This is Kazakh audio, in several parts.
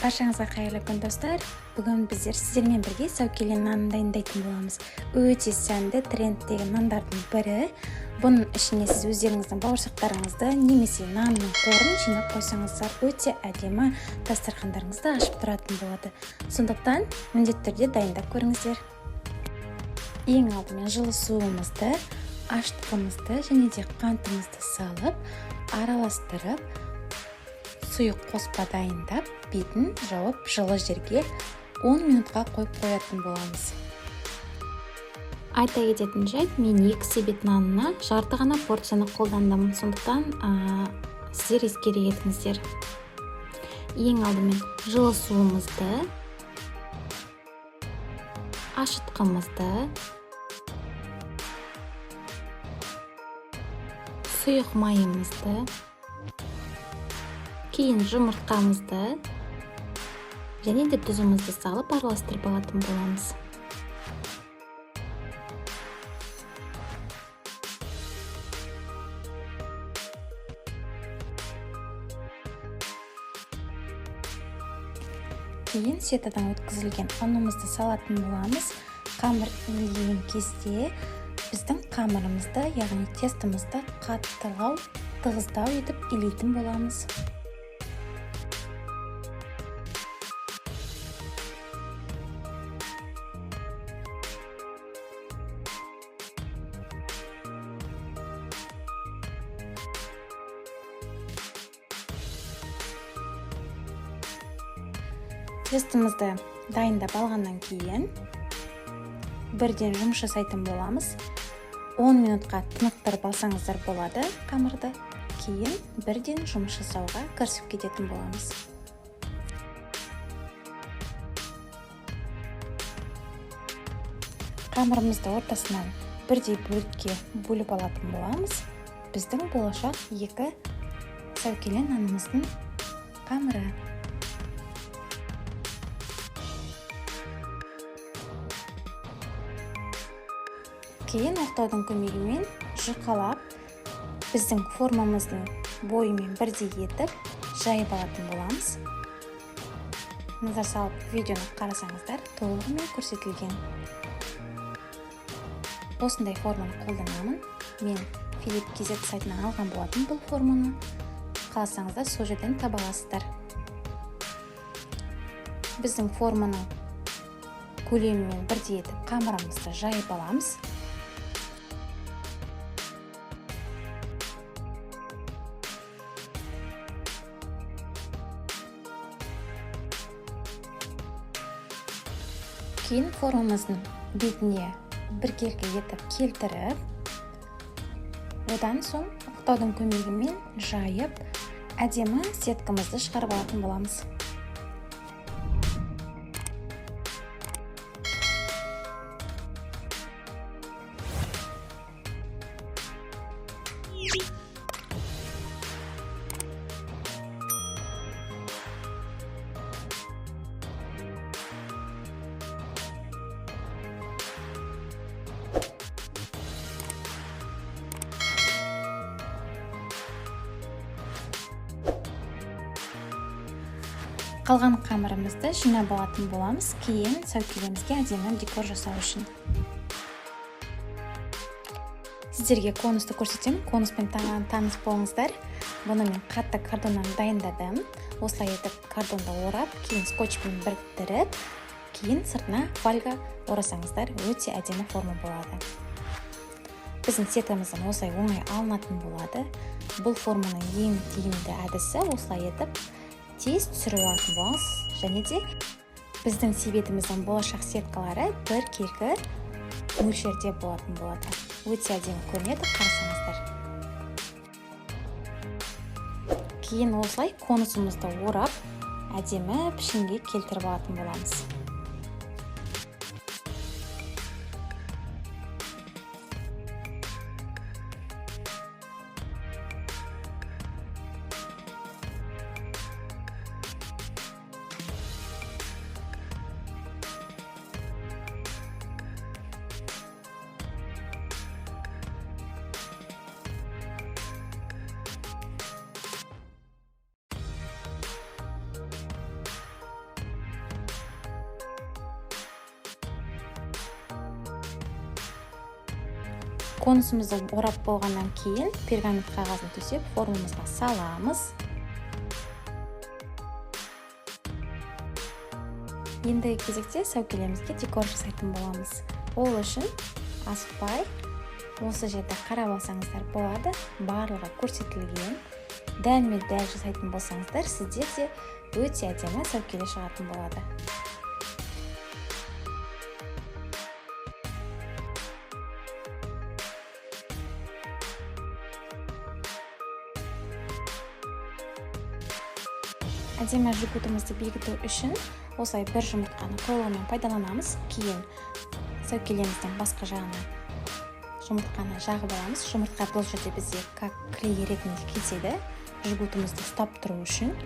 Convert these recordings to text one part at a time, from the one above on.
Баршаңызға қайырлы күн, достар. Бүгін біздер сіздермен бірге сәукеле нанын дайындайтын боламыз. Өте сәнді, трендтегі нандардың бірі. Бұның ішіне сіз өздеріңіздің бауырсақтарыңызды немесе нанның қорын жинап қойсаңыздар, өте әдемі дастархандарыңызды ашып тұратын болады. Сондықтан міндетті түрде дайындап көріңіздер. Ең алдымен жылы суымызды, ашытқымызды және де қантымызды салып, араластырып, сұйық қоспа дайындап, бетін жауып, жылы жерге 10 минутқа қойып қоятын боламыз. Айта кететін жайт, мен 2 себет нанына жарты ғана порцияны қолдандым, сондықтан сіздер ескере кетіңіздер. Ең алдымен жылы суымызды, ашытқымызды, сұйық майымызды, кейін жұмыртқамызды және де тұзымызды салып араластырып алатын боламыз. Кейін сетадан өткізілген ұнымызды салатын боламыз. Қамыр илеген кезде біздің қамырымызды, яғни тестомызды қаттылау, тығыздау етіп илейтін боламыз. Тестомызды дайындап алғаннан кейін бірден жұмыс жасайтын боламыз. 10 минутқа тынықтырып алсаңыздар болады қамырды. Кейін бірден жұмыс жасауға кірісіп кететін боламыз. Қамырымызды ортасынан бірдей бөлікке бөліп алатын боламыз. Біздің болашақ 2 сәукеле нанымыздың қамыры. Кейін оқтаудың көмегімен жұқалап, біздің формамыздың бойымен бірдей етіп жайып алатын боламыз. Назар салып видеоны қарасаңыздар, толығымен көрсетілген. Осындай форманы қолданамын. Мен Филипп Кз сайтынан алған болатын бұл форманы. Қаласаңыздар сол жерден таба аласыздар. Біздің форманың көлемімен бірдей етіп қамырымызды жайып аламыз. Кейін формамыздың бетіне біркелкі етіп келтіріп, одан соң оқтаудың көмегімен жайып, әдемі сеткамызды шығарып алатын боламыз. Қалған қамырымызды жинап алатын боламыз, кейін сәукелемізге әдемі декор жасау үшін. Сіздерге конусты көрсетемін, конуспен таныс болыңыздар. Бұны мен қатты картоннан дайындадым. Осылай етіп картонды орап, кейін скотчпен біріктіріп, кейін сыртына фольга орасаңыздар, өте әдемі форма болады. Біздің сеткамыздан осылай оңай алынатын болады. Бұл форманың ең тиімді әдісі осылай етіп тез түсіріп алатын боламыз. Және де біздің себетіміздің болашақ сеткалары біркелкі мөлшерде болатын болады. Өте әдемі көрінеді, қарасаңыздар. Кейін осылай конусымызды орап, әдемі пішінге келтіріп алатын боламыз. Конусымызды орап болғаннан кейін пергамент қағазын төсеп формамызға саламыз. Ендігі кезекте сәукелемізге декор жасайтын боламыз. Ол үшін асықпай осы жерде қарап алсаңыздар болады, барлығы көрсетілген. Дәлме-дәл жасайтын болсаңыздар, сіздер де өте әдемі сәукеле шығатын болады. Әдемі жгутымызды бекіту үшін осылай бір жұмыртқаны толығымен пайдаланамыз. Кейін сәукелеміздің басқа жағына жұмыртқаны жағып аламыз. Жұмыртқа бұл жерде бізде как клей ретінде кетеді, жгутымызды ұстап тұру үшін.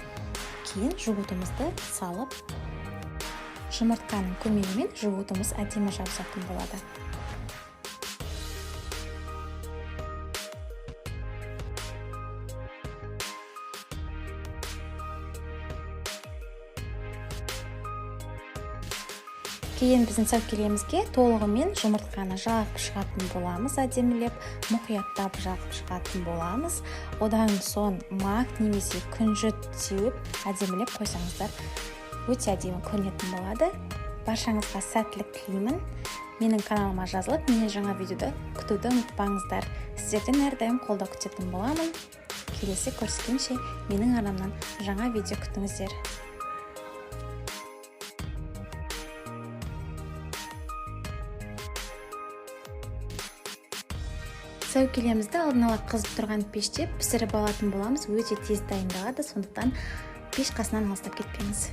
Кейін жгутымызды салып, жұмыртқаның көмегімен жгутымыз әдемі жабысатын болады. Кейін біздің сәукелемізге толығымен жұмыртқаны жағып шығатын боламыз, әдемілеп, мұқияттап жағып шығатын боламыз. Одан соң мак немесе күнжіт сеуіп әдемілеп қойсаңыздар өте әдемі көрінетін болады. Баршаңызға сәттілік тілеймін. Менің каналыма жазылып, менен жаңа видеоды күтуді ұмытпаңыздар. Сіздерден әрдайым қолдау күтетін боламын. Келесі көріскенше менің арнамнан жаңа видео күтіңіздер. Сәукелемізді алдын ала қызып тұрған пеште пісіріп алатын боламыз. Өте тез дайындалады, сондықтан пеш қасынан алыстап кетпеңіз.